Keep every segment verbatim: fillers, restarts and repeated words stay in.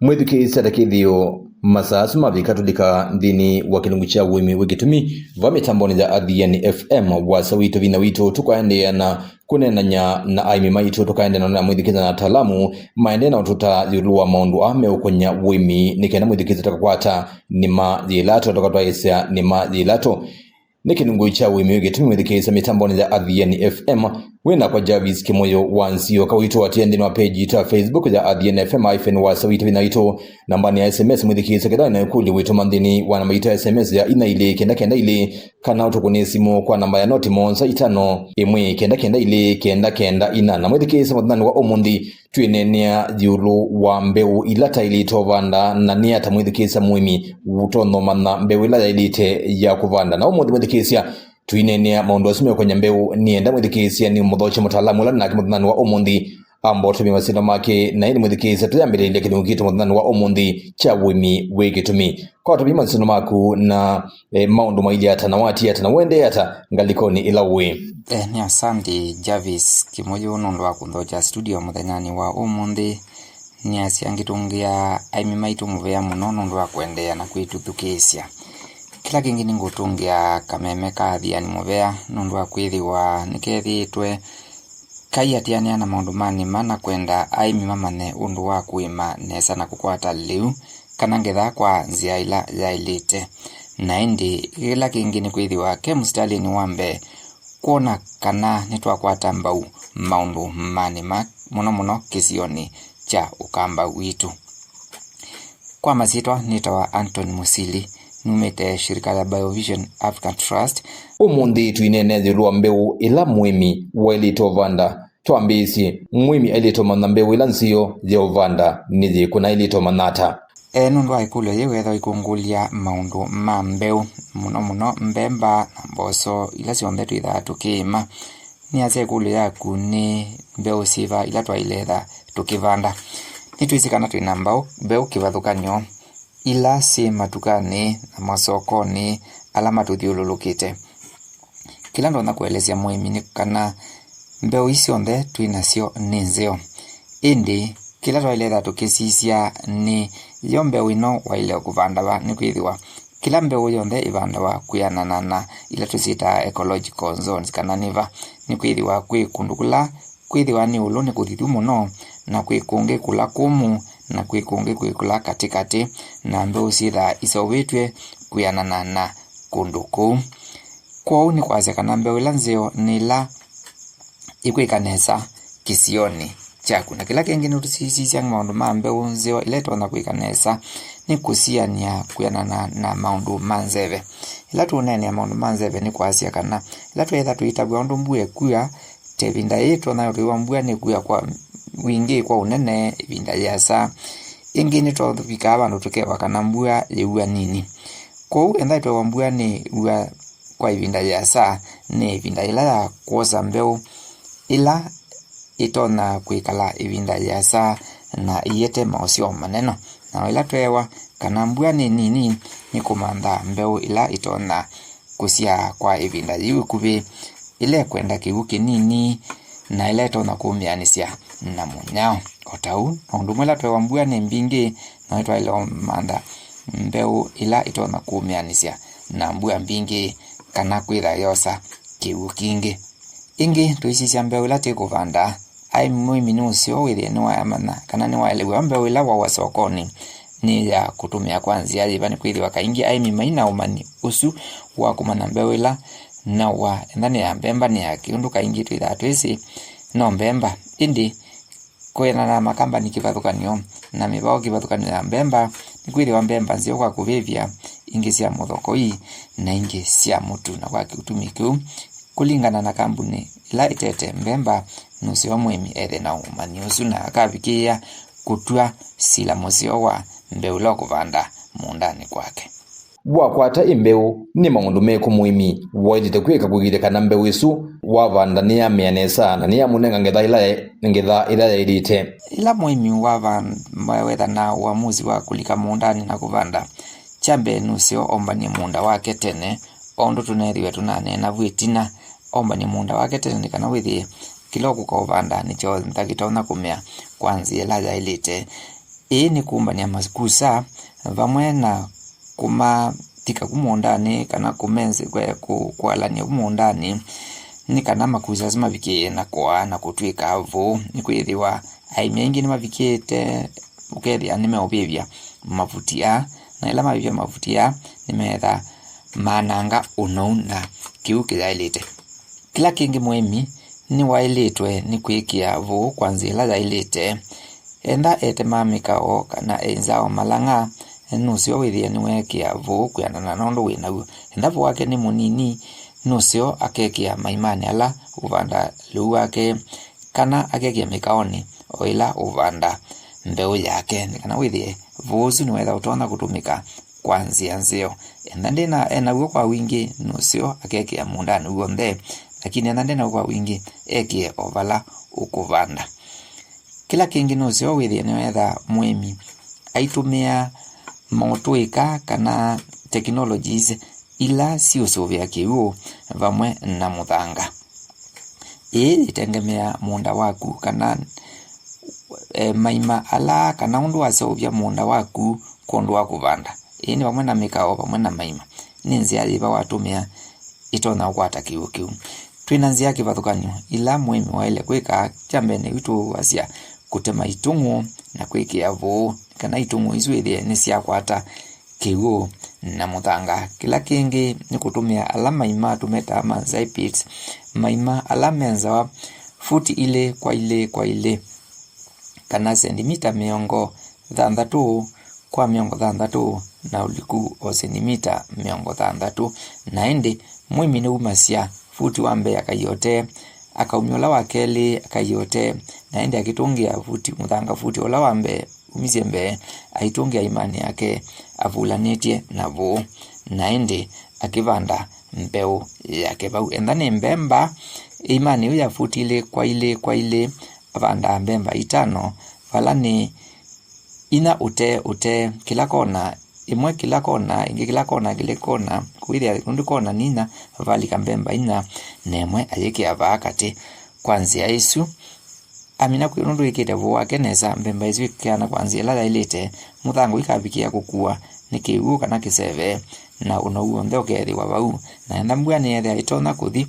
Mwĩthukĩĩsya ta kĩthĩo, masaa asu mavika tũlika nthĩnĩ wa kĩlungu kya ũĩmi wĩ kĩtumi va mĩtambonĩ ya Athiani F M, wasa witũ, vinya witũ, tũkaendeea na kũneenany'a na aĩmi maitũ, tũkaendeea na mwĩthukĩĩsya na ataalamu maendee na ũtũta ĩũlũ wa maũndũ aa meũkony'a ũĩmi, nĩ kenda mwĩthukĩĩsya tũkakwata nĩma yĩ lato, tũkatwaĩsya nĩma yĩ lato. Nĩ kĩlungu kya ũĩmi wĩ kĩtumi mwĩthukĩĩsya mĩtambonĩ ya Athiani F M. Wĩ nakwa Jarvis Kĩmũyũ wa Nzioka, ũitũatĩĩa nthĩnĩ wa page yitũ ya Facebook ya Athiani F M hyphen wasa witũ, vinya witũ. Nambanĩ ya S M S mwĩthukĩĩsya, kethĩwa wĩ na ĩkũlyo, wĩtũma nthĩnĩ wa namba yitũ ya S M S ya inya ilĩ kenda kenda ilĩ, kana ũtũkũnĩe simũ kwa namba ya noti mũonza itano ĩmwe kenda kenda ilĩ kenda kenda inya. Na mwĩthukĩĩsya, mũthenyanĩ wa ũmũnthĩ, twĩneenea ĩũlũ wa mbeũ ila twaĩlĩte ũvanda, na nĩ ata mwĩthukĩĩsya mũĩmi ũtonya ũmanya mbeũ ĩla yaĩlĩte ya kũvanda. Na ũmũnthĩ mwĩthukĩĩsya, tũineenea maũndũ asu meũkony'a mbeũ. Nĩenda mwĩthukĩĩsya nĩmũthokye mũtaalamu ũla nake mũthenyanĩ wa ũmũnthĩ, amba ũtũmĩe masindano make, na ĩndĩ mwĩthukĩĩsya, tũyambĩlĩlya kĩlungu kitũ mũthenyanĩ wa ũmũnthĩ kya ũĩmi wĩ kĩtumi. Kwa ũtũmĩe masindano maku na, eh, maũndũ mailyĩ ata, na watie ata, na ũendee ata ngalĩkonĩ ĩla ũĩ? Eh, nĩ asante Jarvis Kĩmũyũ nũndũ wa kũnthokya studio mũthenyanĩ wa ũmũnthĩ. Nĩasya ngĩtũngĩa aĩmi maitũ mũvea mũno nũndũ wa kũendeea na kwĩtũthukĩĩsya. Kĩla kĩngĩ nĩngũtũngĩa kameme ka Athiani mũvea nũndũ wa kwĩthĩwa nĩkethĩĩtwe kaiatĩanĩa na maũndũ ma nĩma na kwenda aĩmi mamanye ũndũ wa kũĩma nesa na kũkwata lĩu kana ngetha kwa nzĩa ĩla yaĩlĩte. Na ĩndĩ kĩla kĩngĩ nĩ kwĩthĩwa ke mũsitalĩnĩ wa mbee kwona kana nĩtwakwata mbau maũndũ ma nĩma, mũno mũno kĩsionĩ kya Ũkamba witũ. Kwa masyĩtwa nĩtawa Anthony Mũsili, numĩte shirika ya Biovision Africa Trust. Ũmũnthĩ tũineenea ĩũlũ wa mbeũ ĩla mũĩmi waĩlĩte ũvanda. Twambĩĩsye, mũĩmi aĩlĩte ũmanya mbeũ ĩla nzeo ya ũvanda nĩ yĩkũ, na aĩlĩte ũmanya ata? E, nũndũ wa ĩkũlyo yĩu, ethĩwa ikũngũlya maũndũ ma mbeũ, mũno mũno mbemba na mboso ila syonthe twĩthaa tũkĩĩma. Nĩasya ĩkũlyo yaku nĩ mbeũ syĩva ila twaĩle etha tũkĩvanda. Nĩtwĩsĩ kana twĩ na mbaũ, mbeũ kĩvathũkany'o ila syĩ matukanĩ na masokonĩ ala matũthyũlũlũkĩte. Kĩla ndonya kũelesya mũĩmi nĩ kana mbeũ ii syonthe twĩ nasyo nĩ nzeo. Ĩndĩ kĩla twaĩle etha tũkĩsisya nĩ yo mbeũ ĩno waĩle kũvandawa, nĩkwĩthĩwa kĩla mbeũ yonthe ĩvandawa kwĩanana na ila tũsyĩtaa ecological zones, kana nĩ va, nĩkwĩthĩwa kwĩ kũndũ kũla kwĩthĩwa nĩ ĩũlũ nĩ kũthithu mũno, na kwĩ kũngĩ kũla kũmũ, na kwĩ kũngĩ kwĩ kũla katĩkatĩ, na mbeũ syĩthaa iseũvĩtw'e kwĩanana na kũndũ kũu. Kwoou nĩ kwasya kana mbeũ ĩla nzeo nĩ ĩla ĩkwĩka nesa kĩsionĩ kyaku. Na kĩla kĩngĩ nĩtũsisya maũndũ ma mbeũ nzeo ĩla ĩtonya kwĩka nesa nĩ kũsianĩa kwĩanana na maũndũ ma nzeve. Ĩla tũũneenea maũndũ ma nzeve nĩ kwasya kana ĩla tweetha tũitavw'a ũndũ mbua ĩkua, ta ĩvinda yĩĩ, twonaa twĩw'a mbua nĩkua kwa wingĩ, kwa ũnene, ĩvinda yĩasa. Ĩngĩ nĩtũvikaa vandũ tũkew'a kana mbua yĩua nini. Kwoou ethĩwa tweew'a mbua nĩyĩua kwa ĩvinda yĩasa, nĩ ĩvinda yĩla ya kwosa mbeũ ĩla ĩtonya kwĩkala ĩvinda yĩasa na ĩete maũseo manene. Na ĩla tweewa kana mbua nĩ nini, nĩ kũmantha mbeũ ĩla ĩtonya kũsyaa kwa ĩvinda yĩu ĩkuvĩ, ĩla ĩkwenda kĩw'ũ kĩnini, na ĩla ĩtonya kũmĩanĩsya na mũnyao. O ta ũu, o ũndũ ũmwe ĩla tweewa mbua nĩ mbingĩ, no nĩtwaĩle ũmantha mbeũ ĩla ĩtonya kũmĩanĩsya na mbua mbingĩ, kana kwĩtha yosa kĩw'ũ kingĩ. Ĩngĩ, tũisisya mbeũ ĩla tĩkũvanda. Aĩ mũĩmi nĩ ũseo wĩthĩe nĩwamanya kana nĩwaelew'a mbeũ ĩla waũa sokonĩ nĩ ya kũtũmĩa kwa nzĩa yĩva, nĩkwĩthĩwa kaingĩ aĩmi mai na ũmanyi ũsu wa kũmanya mbeũ ĩla naũa, enda nĩ ya mbemba, nĩ ya kĩ, ũndũ kaingĩ twĩthaa twĩsĩ no mbemba. Ĩndĩ, kwĩanana na makambani kĩvathũkany'o na mĩvaũ kĩvathũkany'o ya mbemba, nĩkwĩthĩwa mbemba nzeo kwa kũvĩvya, ingĩ sya mũthokoi, na ingĩ sya mũtu. Na kwa kĩtumi kĩu, kũlingana na kambuni ĩla ĩtete mbemba, nũseo mũĩmi ethe na ũmanyi ũsu na akavikĩĩa kũtw'a sila mũseo wa mbeũ ĩla ũkũvanda mũũndanĩ kwake. Wakwata ĩ mbeũ, nĩ maũndũ mekũ mũĩmi waĩlĩte kwĩka kũĩkĩĩthya kana mbeũ ĩsu wavanda nĩyamea nesa na nĩyamũnenga ngetha ĩla, ngetha ĩla yaĩlĩte? Ĩla mũĩmi wavanda wetha na ũamusi wa kũlika mũũndanĩ na kũvanda, kya mbee nũseo ombany'e mũũnda wake tene, o ũndũ tũneethĩwe tũnaneena vu ĩtina. Ombany'e mũũnda wake tene nĩ kana wĩthĩe kĩla ũkũka ũvanda nĩkyonthe kĩtonya kũmea kwa nzĩa ĩla yaĩlĩte. Ĩĩ nĩ kũmbany'a makusa vamwe na kũmathika ku mũũndanĩ kana kũmenze-, kwe-, kũ-, kũalanĩa ku mũũndanĩ, nĩ kana makusa asu mavikĩĩe na kũaa na kũtw'ĩka vũũ. Nĩkwĩthĩwa aĩmi aingĩ nĩmavikĩte ũkethĩa nĩmeũvĩvya mavuti aa, na ĩla mavĩvya mavuti aa, nĩmeetha maananga ũnou na kĩw'ũ kĩyaĩlĩte. Kĩla kĩngĩ, mũĩmi nĩwaĩlĩtwe nĩ kwĩkĩa vũũ kwa nzĩa ĩla yaĩlĩte. Enda etemaa mĩkao kana enzao malang'a, nũseo wĩthĩe nĩweekĩa vũũ kwĩanana na ũndũ wĩ naw'o. Enda vũũ wake nĩ mũnini, nũseo akekĩa maimanĩ ala ũvanda lĩu wake, kana akekĩa mĩkaonĩ o ĩla ũvanda mbeũ yake, nĩ kana wĩthĩe vũũ ũsu nĩwetha ũtonya kũtũmĩka kwa nzĩa nzeo. Enda ndĩna enaw'o kwa wingĩ, nũseo akekĩa mũũndanĩ w'onthe, lakini enda ndenaw'o kwa wingĩ, ekĩe o vala ũkũvanda. Kĩla kĩngĩ, nũseo wĩthĩe nĩwetha mũĩmi aitũmĩa motũĩka kana technologies ila siũsũvĩa kĩw'ũ vamwe na mũthanga. Ĩĩ yĩtengemea mũũnda waku kana, e, maima ala, kana ũndũ waseũvya mũũnda waku kwondũ wa kũvanda. Ĩĩ nĩ vamwe na mĩkao vamwe na maima. Nĩ nzĩa yĩva watũmĩa ĩtonya ũkwata kĩw'ũ kĩu? Twĩ na nzĩa kĩvathũkany'o ila mũĩmi waĩle kwĩka. Kya mbee nĩw'o tũasya kũtema itung'ũ na kwĩkĩa vũũ, nĩ kana itung'ũ isu ithĩe nĩsyakwata kĩw'ũ na mũthanga. Kĩla kĩngĩ nĩ kũtũmĩa ala maima tũmetaa ma zai pits, maima ala menzawa futi ilĩ kwa ilĩ kwa ilĩ, kana sendimita mĩongo thanthatũ kwa mĩongo thanthatũ, na ũliku o sendimita mĩongo thanthatũ. Na ĩndĩ mũĩmi nĩwumasya futi wa mbee akaiote, akaumya ũla wa kelĩ akaiote, na ĩndĩ akĩtũngĩa futi, mũthanga futi ũla wa mbee umisye mbee, aitũngĩa ĩmanĩ yake avulanĩtye na vũũ, na ĩndĩ akĩvanda mbeũ yake vau. Enda nĩ mbemba, ĩmanĩ ĩu ya futi ilĩ kwa ilĩ kwa ilĩ, avandaa mbemba itano, vala nĩ inya ũtee ũtee, kĩla kona ĩmwe kĩla kona, ĩngĩ kĩla kona, kĩla kona, kũĩthĩa kũndũ kona nĩ inya, valika mbemba inya, na ĩmwe ayĩkĩa vaa katĩ. Kwa nzĩa ĩsu, amina kwĩ nũndũ wĩkĩte vũũ wake nesa, mbemba ĩsu ĩkeana kwa nzĩa ĩla yaĩlĩte, mũthanga ũikavikĩa kũkua nĩ kĩw'ũ kana kĩseve, na ũnou w'onthe ũkeethĩwa vau. Na enda mbua nĩyethĩa ĩtonya kũthi,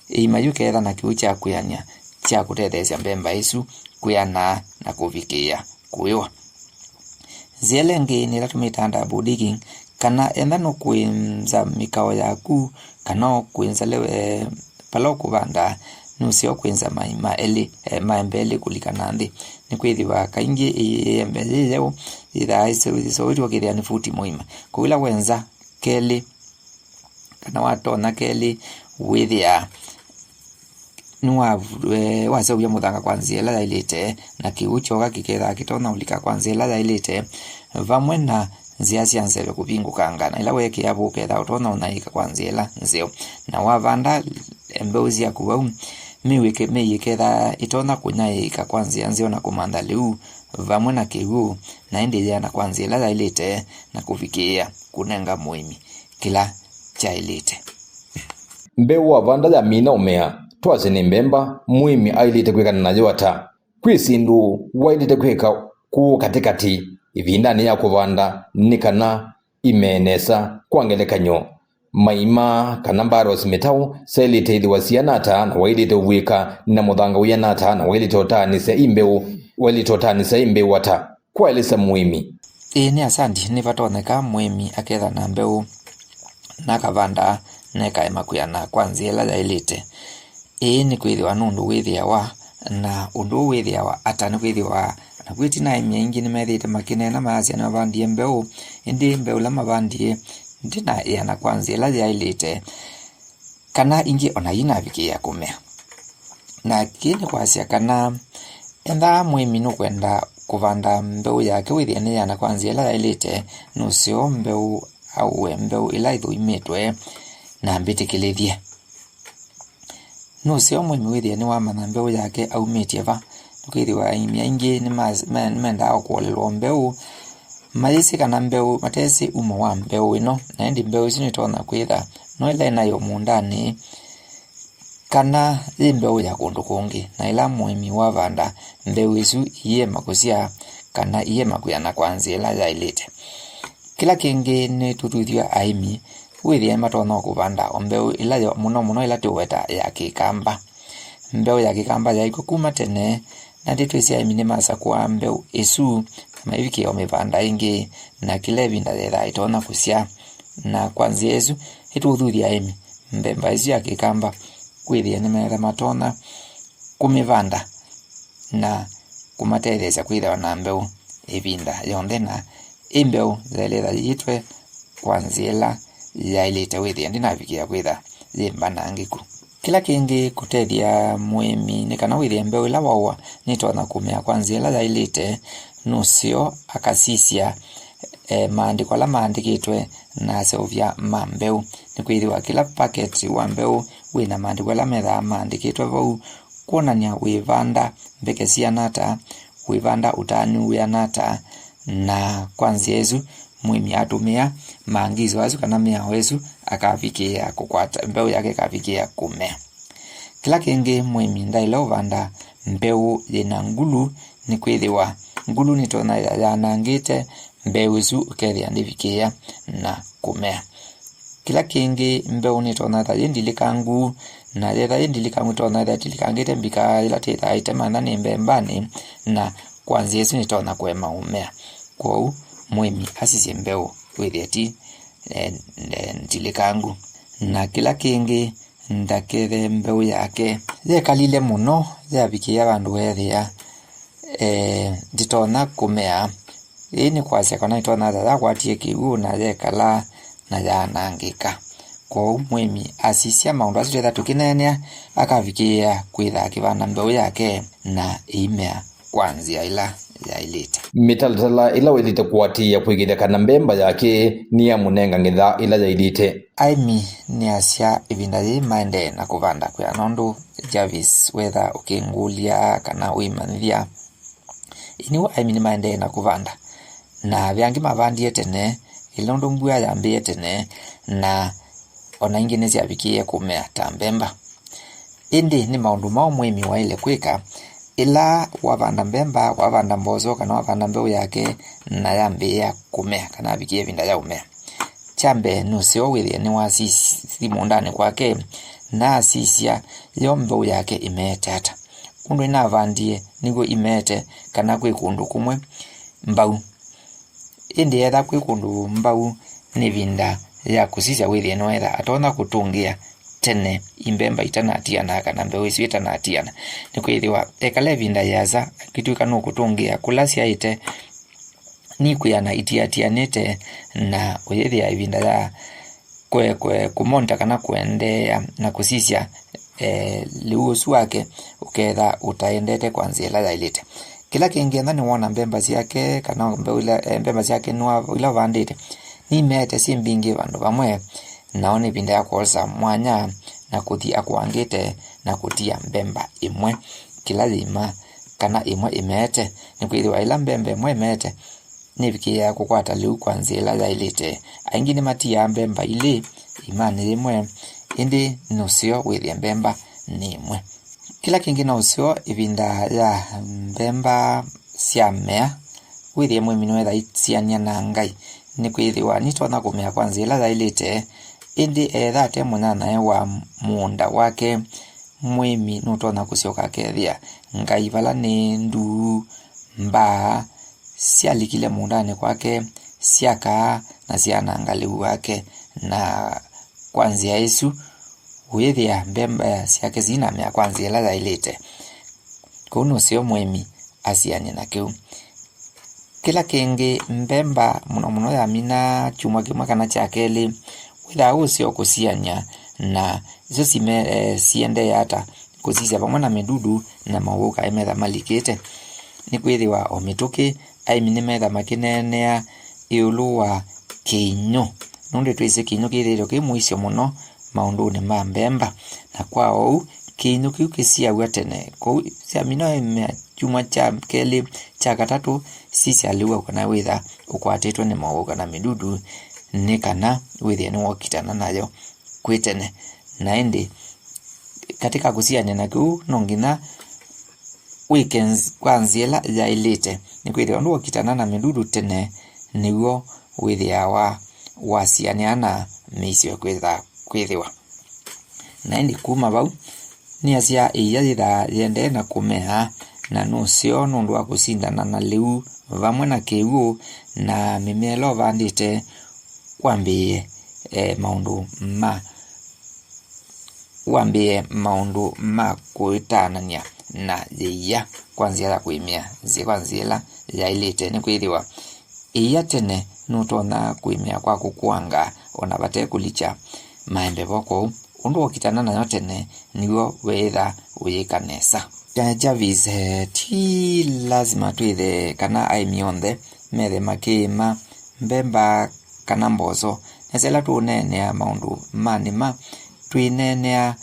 ĩima yĩu ĩkeetha na kĩw'ũ kya kwĩanĩa kya kũtetheesya mbemba ĩsu kwĩanaa na kũvikĩĩa kũĩwa. Nzĩa ĩla ĩngĩ nĩ ĩla tũmĩtaa double digging, kana enda nũkwĩnza mĩkao yaku, kana ũkwĩnza le-, eh, vala ũkũvanda, nũseo kwĩnza maima elĩ, eh, maembe elĩ kũlika na nthĩ. Nĩkwĩthĩwa kaingĩ ĩembe yĩ yeũ yĩthaa ĩseũvĩtw'e ũkĩthĩa nĩ futi mũima. Kwoou ĩla wenza kelĩ, kana watonya kelĩ, wĩthĩaa nĩwa-, eh, waseũvya mũthanga kwa nzĩa ĩla yaĩlĩte, na kĩw'ũ kyoka kĩkethaa kĩtonya ũlika kwa nzĩa ĩla yaĩlĩte, vamwe na nzĩa sya nzeve kũvingũkanga, na ĩla weekĩa vũũ ũkethaa ũtonya ũnyaĩĩka kwa nzĩa ĩla nzeo. Na wavanda mbeũ syaku vau, mĩw'ĩke mĩi ĩkethaa ĩtonya kũnyaĩĩka kwa nzĩa nzeo na kũmantha lĩu vamwe na kĩw'ũ, na ĩndĩ yĩana kwa nzĩa ĩla yaĩlĩte na kũvikĩĩa kũnenga mũĩmi kĩla kyaĩlĩte. Mbeũ wavanda yamina ũmea, twasye nĩ mbemba, mũĩmi aĩlĩte kwĩkana nayo ata? Kwĩ syĩndũ waĩlĩte kwĩka kũũ katĩkatĩ ĩvindanĩ ya kũvanda nĩ kana imee nesa? Kwa ngelekany'o, maima kana barrels mĩtaũ syaĩlĩte ĩthĩwa siana ata, na waĩlĩte ũvw'ĩka na mũthanga wĩana ata, na waĩlĩte ũtaanĩsya ĩ mbeũ, waĩlĩte ũtaanĩsya ĩ mbeũ ata? Kwaelesya mũĩmi. Ĩĩ nĩ asandi, nĩvatonyeka mũĩmi aketha na mbeũ na akavanda na ĩkaema kwĩana kwa nzĩa ĩla yaĩlĩte. Ĩĩ nĩkwĩthĩwa nũndũ wĩthĩawa, na ũndũ ũũ wĩthĩawa ata? Nĩkwĩthĩwa nakw'o ĩtina aĩmi aingĩ nĩmethĩĩte makĩneena mayasya nĩmavandie mbeũ, ĩndĩ mbeũ ĩla mavandie ndĩna ĩana kwa nzĩa ĩla yaĩlĩte, kana ingĩ ona yĩnavikĩĩa kũmea. Na kĩĩ nĩ kwasya kana ethĩwa mũĩmi nũkwenda kũvanda mbeũ yake wĩthĩe nĩyĩana kwa nzĩa ĩla yaĩlĩte, nũseo mbeũ aũe mbeũ ĩla ĩthũimĩtwe na ambĩtĩkĩlĩthye. Nũseo mũĩmi wĩthĩe nĩwamanya mbeũ yake aumĩtye va, nĩkwĩthĩwa aĩmi aingĩ nĩma-, me-, nĩmendaa o kũolelwa o mbeũ, mayĩsĩ kana mbeũ, matesĩ umo wa mbeũ ĩno, na ĩndĩ mbeũ ĩsu nĩtonya kwĩtha no ĩla ĩnaĩ o mũũndanĩ, kana yĩ mbeũ ya kũndũ kũngĩ, na ĩla mũĩmi wavanda mbeũ ĩsu iyĩema kũsyaa, kana iema kwĩana kwa nzĩa ĩla yaĩlĩte. Kĩla kĩngĩ nĩ tũthuthyo aĩmi wĩthĩe matonya kũvanda o mbeũ ĩla yo mũno mũno ĩla tũweta ya kĩkamba. Mbeũ ya kĩkamba yaĩ kw'o kuma tene, na ĩndĩ twĩsĩ aĩmi nĩmasakũaa mbeũ ĩsu na maivikĩa ũmĩvanda ĩngĩ, na kĩla ĩvinda yethaa ĩtonya kũsyaa. Na kwa nzĩa ĩsu, nĩtũũthuthya aĩmi mbemba ĩsu ya kĩkamba kwĩthĩa nĩmetha matonya kũmĩvanda na kũmatetheesya kwĩthĩwa na mbeũ ĩvinda yonthe, na ĩ mbeũ yaĩlĩte yĩitwe kwa nzĩa ĩla yaĩlĩte wĩthĩa ndĩnavikĩa kwĩtha yĩ mbanangĩku. Kĩla kĩngĩ kũtethya mũĩmi nĩ kana wĩthĩe mbeũ ĩla waũa nĩtonya kũmea kwa nzĩa ĩla yaĩlĩte, nũseo akasisya e, maandĩko ala maandĩkĩtwe na aseũvya ma mbeũ. Nĩkwĩthĩwa kĩla paketi wa mbeũ wĩ na maandĩko ala methaa maandĩkĩtwe vau kwonany'a wĩvanda mbeke siana ata, wĩvanda ũtanu wĩana ata, na kwa nzĩa ĩsu mũĩmi atũmĩa maangizo asu kana mĩao ĩsu akavikĩĩa kũkwata mbeũ yake ĩkavikĩĩa kũmea. Kĩla kĩngĩ mũĩmi ndaĩle ũvanda mbeũ yĩ na ngulu, nĩkwĩthĩwa ngulu nĩtonya yanangĩte mbeũ ĩsu ũkethĩa ndĩvikĩĩa na kũmea. Kĩla kĩngĩ mbeũ nĩtonya ĩtha yĩ ndilikangu, na yetha yĩ ndilikangu ĩtonya ĩtha ĩtilikangĩte mbika yĩla tĩthaa ĩtemantha nĩ mbembanĩ, na kwa nzĩa ĩsu nĩtonya kũema ũmea. Kwoou mũĩmi asisye mbeũ wĩthĩe ti e, e, ndilikangu. Na kĩla kĩngĩ ndakethe mbeũ yake yekalile mũno yavikĩĩa vandũ weethĩa e, nditonya kũmea. Ĩĩ nĩ kwasya kana ĩtonya ĩtha yakwatie kĩw'ũ na yekala na yaanangĩka. Kwoou mũĩmi asisya maũndũ asu twetha tũkĩneenea akavikĩĩa kwĩtha akĩvanda mbeũ yake na ĩimea kwa nzĩa ĩla yaĩlĩte. Mĩtalatala ĩla waĩlĩte kũatĩĩa kũĩkĩĩthya kana mbemba yake nĩyamũnenga ng'etha ĩla yaĩlĩte. Aĩmi nĩasya ĩvinda yĩĩ maendee na kũvanda kwĩa nũndũ Jarvis wetha ũkĩngũlya kana ũimanyĩthya. Ĩnĩ aĩmi nĩmaendee na kũvanda, na ve angĩ mavandie tene ĩla nũndũ mbua yambĩĩe tene, na o na ingĩ nĩsyavikĩĩe kũmea ta mbemba. Ĩndĩ nĩ maũndũ maũ mũĩmi waĩle kwĩka ĩla wavanda mbemba, wavanda mboso, kana wavanda mbeũ yake na yambĩĩa kũmea, kana avikĩe ĩvinda ya ũmea? Kya mbee, nũseo wĩthĩe nĩwasisi mũũndanĩ kwake na asisya yo mbeũ yake ĩmeete ata. Ũndũ ĩnavandie nĩw'o imeete, kana kwĩ kũndũ kũmwe mbau. Ĩndĩ etha kwĩ kũndũ mbau, nĩ ĩvinda ya kũsisya wĩthĩe nĩwetha atonya kũtũngĩa tene imbemba itanatiana kana mbeũ ĩsu ĩtanatiana. Nĩkwĩthĩwa ekala ĩvinda yĩasa akĩtw'ĩka nũkũtũngĩa kũla syaĩte, nĩkwĩana itiatianĩte na ũyĩthĩa ĩvinda ya kwe, kwe, kũmonta kana kũendeea na kũsisya e, lĩu ũsu wake ũketha ũtaendete kwa nzĩa ĩla yaĩlĩte. Kĩla kĩngĩ, ethĩwa nĩwona mbemba syake kana mbeũ ila, e, mbemba syake nĩwa-, ila ũvandĩte nimeete syĩ mbingĩ vandũ vamwe, nao nĩ ĩvinda ya kwosa mwanya na kũthi akũangĩte na kũtia mbemba ĩmwe kĩla yĩima kana ĩmwe ĩmeete, nĩkwĩthĩwa ĩla mbemba ĩmwe ĩmeete nĩvikĩĩaa kũkwata lĩu kwa nzĩa ĩla yaĩlĩte. Aingĩ nĩmatiaa mbemba ilĩ ĩimanĩ yĩmwe, ĩndĩ nũseo wĩthĩe mbemba nĩ ĩmwe. Kĩla kĩngĩ no ũseo ĩvinda ya mbemba syamea, wĩthĩe mũĩmi nĩwetha aisiany'a na Ngai, nĩkwĩthĩwa nitonya kũmea kwa nzĩa ĩla yaĩlĩte, ĩndĩ etha ate mũnyanyae wa mũũnda wake, mũĩmi nũtonya kũsyoka akethĩa ngai vala nĩ nduu, mbaa syalikile mũũndanĩ kwake, syakaa na syananga lĩu wake, na kwa nzĩa ĩsu ũyĩthĩa mbemba syake sinamea kwa nzĩa ĩla yaĩlĩte. Kũu nũseo mũĩmi asiany'e na kĩu. Kĩla kĩngĩ, mbemba mũno mũno yamina kyumwa kĩmwe kana kya kelĩ, wĩthaa ũseo kũsiany'a na isu sime-, e, siendee ata kũsisya vamwe na mĩdudu na mawau kaĩ metha malikĩte. Nĩkwĩthĩwa o mĩtũkĩ, aĩmi nĩmetha makĩneenea ĩũlũ wa kĩinyũ, nũndũ twĩsĩ kĩinyũ kĩthĩĩtwe kĩ mũisyo mũno maũndũnĩ ma mbemba, na kwa ũu kĩinyũ kĩu kĩsiaw'a tene. Kwoou syamina ĩmea kyumwa kya kelĩ, kya katatũ, sisya lĩu wau kana wĩtha ũkwatĩtwe nĩ mawau kana mĩdudu, nĩ kana wĩthĩe nĩwokitana nayo kwĩ tene. Na ĩndĩ katĩ ka kũsiany'a na kĩu, no nginya wĩke nz-, kwa nzĩa ĩla yaĩlĩte, Nĩkwĩthĩwa ũndũ wokitana na mĩlulu tene nĩw'o wĩthĩawa wasianĩa na mĩisyo kwĩtha-, kwĩthĩwa. Na ĩndĩ kuma vau, nĩasya ĩia yĩthaa yĩendee na kũmea, na nũseo nũndũ wa kũsindana na lĩu vamwe na kĩw'ũ na mĩmea ĩla ũvandĩte wambĩĩe, e, maũndũ ma wambĩĩe maũndũ ma kũĩtanany'a na yĩia kwa nzĩa ya kũĩmĩa nzĩ-, kwa nzĩa ĩla yaĩlĩte, nĩkwĩthĩwa ĩia tene nũtonya kũĩmĩa kwa kũkũanga o na vate kũlikya maembe vo. Kwoou, ũndũ wokitana nayo tene nĩw'o weĩtha ũyĩka nesa. Ja-, Jarvis, eh, ti lasima twĩthe kana aĩmi onthe methe makĩĩma mbemba kana mboso. Nesa ĩla tũũneenea maũndũ ma nĩma, twĩneenea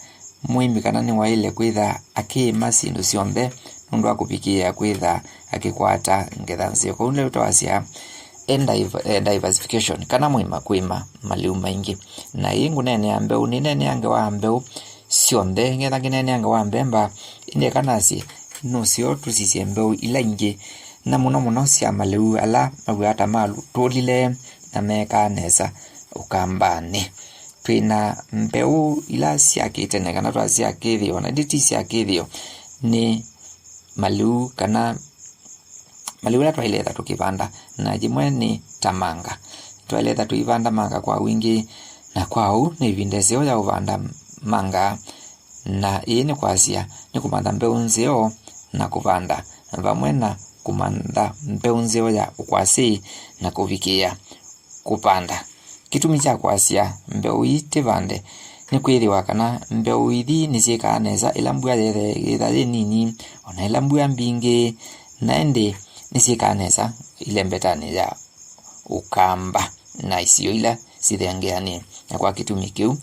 mũĩmi kana nĩwaĩle kwĩtha akĩĩma syĩndũ syonthe nũndũ wa kũvikĩĩa kwĩtha akĩkwata ngetha nzeo. Kwoou nĩw'o twasya e div-, e diversification, kana mũĩma kũĩma malĩu maingĩ. Na ĩĩ ngũneenea mbeũ, nĩneenea ngewa mbeũ syonthe, ngetha ngĩneenea ngewa mbemba, ĩndĩ eka nasye nũseo tũsisye mbeũ ila ingĩ, na mũno mũno sya malĩu ala maw'aa ta matũlile na meekaa nesa Ũkambanĩ. Twĩ na mbeũ ila sya kĩtene, kana twasya kĩthĩo, na ĩndĩ ti sya kĩthĩo, nĩ malĩu kana malĩu ala twaĩle ĩtha tũkĩvanda, na yĩmwe nĩ ta manga. Twaĩle ĩtha tũivanda manga kwa wingĩ, na kwa ũu nĩ ĩvinda ĩseo ya ũvanda manga, na ĩĩ nĩ kwasya nĩ kũmantha mbeũ nzeo na kũvanda, vamwe na kũmantha mbeũ nzeo ya ũkwasĩ na kũvikĩĩa kũvanda. Kĩtumi kya kwasya mbeũ ii tĩvande nĩ kwĩthĩwa kana mbeũ ithi nĩsyĩkaa nesa ĩla mbua yethe-, yĩtha yĩ nini, o na ĩla mbua mbingĩ, na ĩndĩ nĩsyĩkaa nesa ĩlembetanĩ ya Ũkamba na isio ila sithengeanĩe. Na kwa kĩtumi kĩu,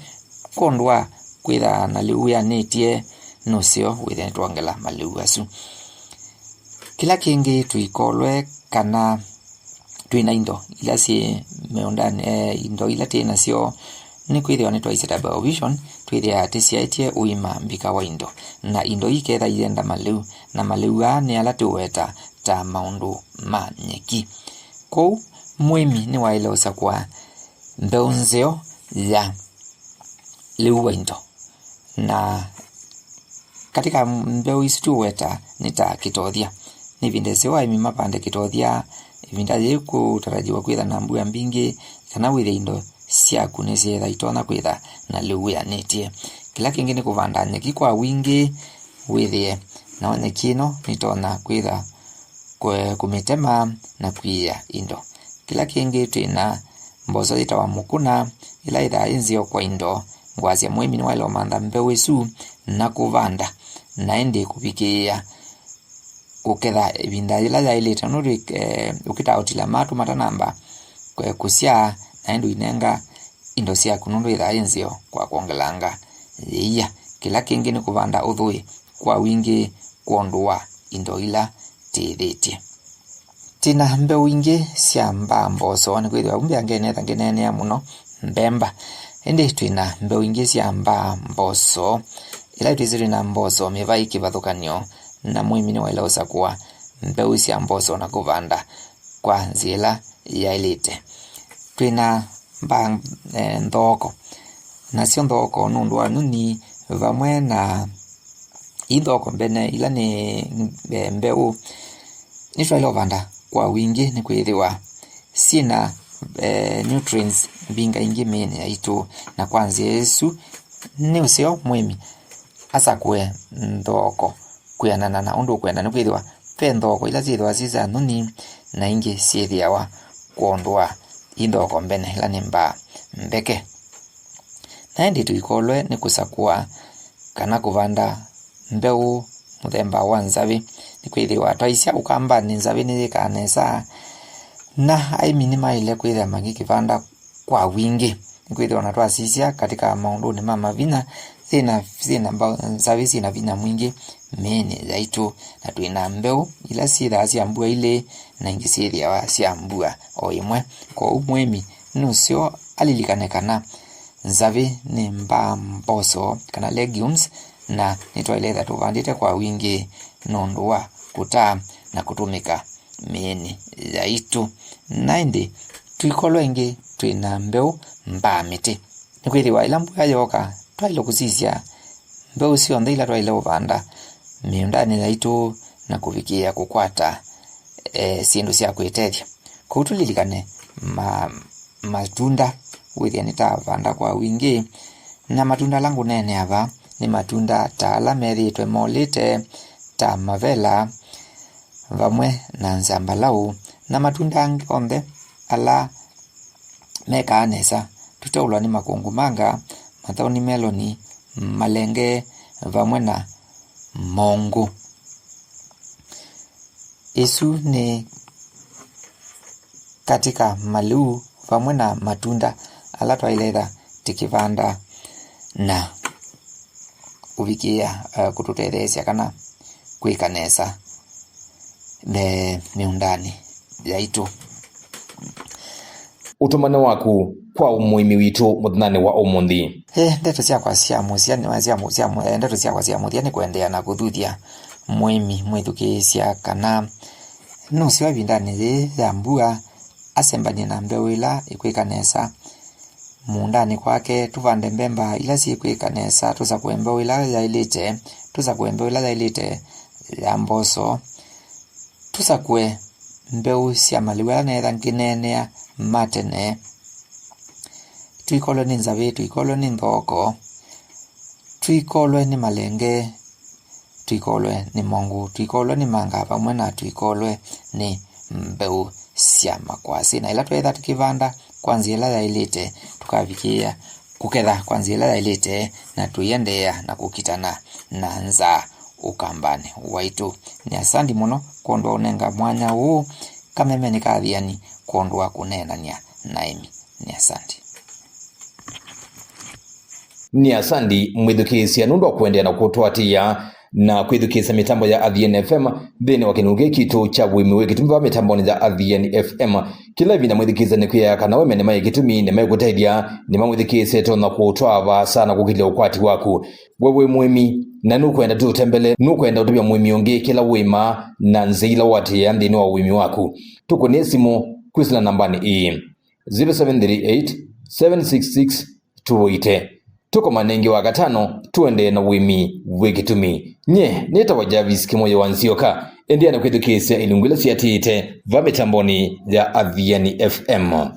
kwondũ wa kwĩtha na lĩu wĩanĩtye, nũseo wĩthĩe nĩtwongela malĩu asu. Kĩla kĩngĩ tũikolwe kana twĩ na indo ila syĩ mĩũndanĩ, eh, indo ila twĩ nasyo, nĩkwĩthĩwa nĩtwaisye ta Biovision, twĩthĩaa tĩsyaĩtye ũima mbika wa indo, na indo ii ketha ienda malĩu, na malĩu aa nĩ ala tũweta ta maũndũ ma nyeki. Kwoou, mũĩmi nĩwaĩle ũsakũa mbeũ nzeo ya lĩu wa indo. Na katĩ ka mbeũ isu tũweta nĩ ta kĩtothya. Nĩ ĩvinda ĩseo aĩmi mavande kĩtothya, ĩvinda yĩĩ kũtarajiwa kwĩtha na mbua mbingĩ, kana wĩthĩe indo syaku nĩsyĩtha itonya kwĩtha na lĩu wĩanĩtye. Kĩla kĩngĩ nĩ kũvanda nyeki kwa wingĩ wĩthĩe, nao nyeki ĩno nĩtonya kwĩtha kwe-, kũmĩtema na kũiĩa indo. Kĩla kĩngĩ twĩ na mboso yĩtawa mũkũna, ĩla yĩthaa yĩ nzeo kwa indo. Ngwasya mũĩmi nĩwaĩle ũmantha mbeũ ĩsu na kũvanda, na ĩndĩ kũvikĩĩa kũketha ĩvinda yĩla yaĩlĩte, nũndũ, eh, ũkĩtaa ũtila matũ matanamba kwe-, kũsyaa, na ĩndĩ ũinenga indo syaku nũndũ yĩthaa yĩ nzeo kwa kwongelanga yĩia. Kĩla kĩngĩ nĩ kũvanda ũthũĩ kwa wingĩ kwondũ wa indo ila tĩĩthĩtye. Twĩ na mbeũ ingĩ sya mbaa mboso, nĩkwĩthĩwa vu mbee ngenetha ngĩneenea mũno mbemba. Ĩndĩ twĩ na mbeũ ingĩ sya mbaa mboso. Ĩla twĩsĩ twĩ na mboso mĩvai kĩvathũkany'o, na mũĩmi nĩwaĩle ũsakũa mbeũ sya mboso na kũvanda kwa nzĩa ĩla yaĩlĩte. Twĩ na mbaa, eh, nthooko. Nasyo nthooko nũndũ wa nyũnyi vamwe na ii nthooko mbene, ila nĩ, eh, mbeũ, nĩtwaĩle ũvanda kwa wingĩ nĩkwĩthĩwa syĩ na, eh, nutrients mbingaingĩ mĩĩnĩ yaitũ, na kwa nzĩa ĩsu nĩ ũseo mũĩmi asakũe nthooko kwĩanana na ũndũ ũkwenda, nĩkwĩthĩwa ve nthooko ila syĩthĩawa syĩ sya nyũnyi na ingĩ syĩthĩawa kwondũ wa ii nthooko mbene, ila nĩ mbaa mbeke. Na ĩndĩ tũikolwe nĩ kũsakũa kana kũvanda mbeũ mũthemba wa nzavĩ, nĩkwĩthĩwa twaisya Ũkambanĩ nzavĩ nĩyĩkaa nesa, na aĩmi nĩmaĩle kwĩthĩa makĩkĩvanda kwa wingĩ. Nĩkwĩthĩwa ona twasisya katĩ ka maũndũnĩ ma mavinya, syĩ na, syĩ na mba-, nzavĩ syĩ na vinya mwingĩ mĩĩnĩ yaitũ, na twĩ na mbeũ ila syĩthaa sya mbua ilĩ na ingĩ syĩthĩawa sya mbua o ĩmwe. Kwoou mũĩmi nũseo alilikane kana nzavĩ nĩ mbaa mboso kana legumes, na nĩtwaĩle ĩtha tũvandĩte kwa wingĩ nũndũ wa kũtaa na kũtũmĩka mĩĩnĩ yaitũ. Na ĩndĩ tũikolwe ĩngĩ twĩ na mbeũ mbaa mĩtĩ. Nĩkwĩthĩwa ĩla mbua yooka, twaĩle kũsisya mbeũ syonthe ila twaĩle ũvanda mĩũndanĩ yaitũ na kũvikĩĩa kũkwata, eh, syĩndũ sya kwĩtethya. Kwoou tũlilikane ma-, matunda wĩthĩa nĩtavanda kwa wingĩ. Na matunda ala ngũneenea vaa nĩ matunda ta ala methĩĩtwe molĩte, ta mavela, vamwe na nzambalaũ, na matunda angĩ onthe ala mekaa nesa tũteũlwa nĩ makũngũmanga, mathaũni, meloni, malenge, vamwe na mongũ. Ĩsu nĩ katĩ ka malĩu vamwe na matunda ala twaĩle ĩtha tĩkĩvanda na kũvikĩĩa, eh, kũtũtetheesya kana kwĩka nesa me mĩũndanĩ yaitũ. Ũtũmane waku kwa mũĩmi witũ mũthenyanĩ wa ũmũnthĩ. Eh, ndeto syakwa sya mũsyani, sya mũ-, sya mũ-, eh, ndeto syakwa sya mũthya nĩ kũendeea na kũthuthya mũĩmi mwĩthukĩĩsya kana nũseo ĩvindanĩ yĩĩ ya mbua asembany'e na mbeũ ila ikwĩka nesa mũũndanĩ kwake. Tũvande mbemba ila syĩkwĩka nesa, tũsakũe mbeũ ila yaĩlĩte, tũsakũe mbeũ ila yaĩlĩte ya mboso, tũsakũe mbeũ sya malĩu ala neetha ngĩneenea ma tene. Tũikolwe nĩ nzavĩ, tũikolwe nĩ nthooko, tũikolwe nĩ malenge, tũikolwe nĩ mongũ, tũikolwe nĩ manga vamwe na tũikolwe nĩ mbeũ sya makwasĩ. Na ĩla tweetha tũkĩvanda kwa nzĩa ĩla yaĩlĩte, tũkavikĩĩa kũketha kwa nzĩa ĩla yaĩlĩte, na tũiendeea na kũkitana na nzaa ũkambanĩ waitũ. Nĩ asandi mũno kwondũ wa ũnenga mwanya ũũ kamemenĩ ka Athiani kwondũ wa kũneenany'a na aĩmi. Nĩ asandi. Nĩ asandi mwĩthukĩĩsya nũndũ wa kũendeea na kũtũatĩĩa na kwĩthukĩĩsya mĩtambo ya Athiani F M nthĩnĩ wa kĩlungu kĩĩ kitũ kya Ũĩmi wĩ Kĩtumi vaa mĩtambonĩ ya Athiani F M. Kĩla ĩvinda mwĩthukĩĩsya nĩkwĩaa kana wĩmene maĩ kĩtumi nĩmekũtethya, nĩmamwĩthukĩĩsya ĩtonya kũũtwaa vaasa na kũkĩlya ũkwati waku. We wĩ mũĩmi, na nũkwenda tũũtembele, nũkwenda ũtavya mũĩmi ũngĩ kĩla ũĩmaa na nzĩa ila ũatĩĩaa nthĩnĩ wa ũĩmi waku, tũkũnĩe simũ kwĩsĩla nambanĩ ĩĩ, zero seven three eight, seven six six, two eight. Tũkomane ĩngĩ Wakatano, tũendee na Ũĩmi wĩ Kĩtumi. Nyie nĩtawa Jarvis Kĩmoyo wa Nzioka. Endeea na kwĩthukĩĩsya ilungu ila siatĩĩte vaa mĩtambonĩ ya Athiani F M.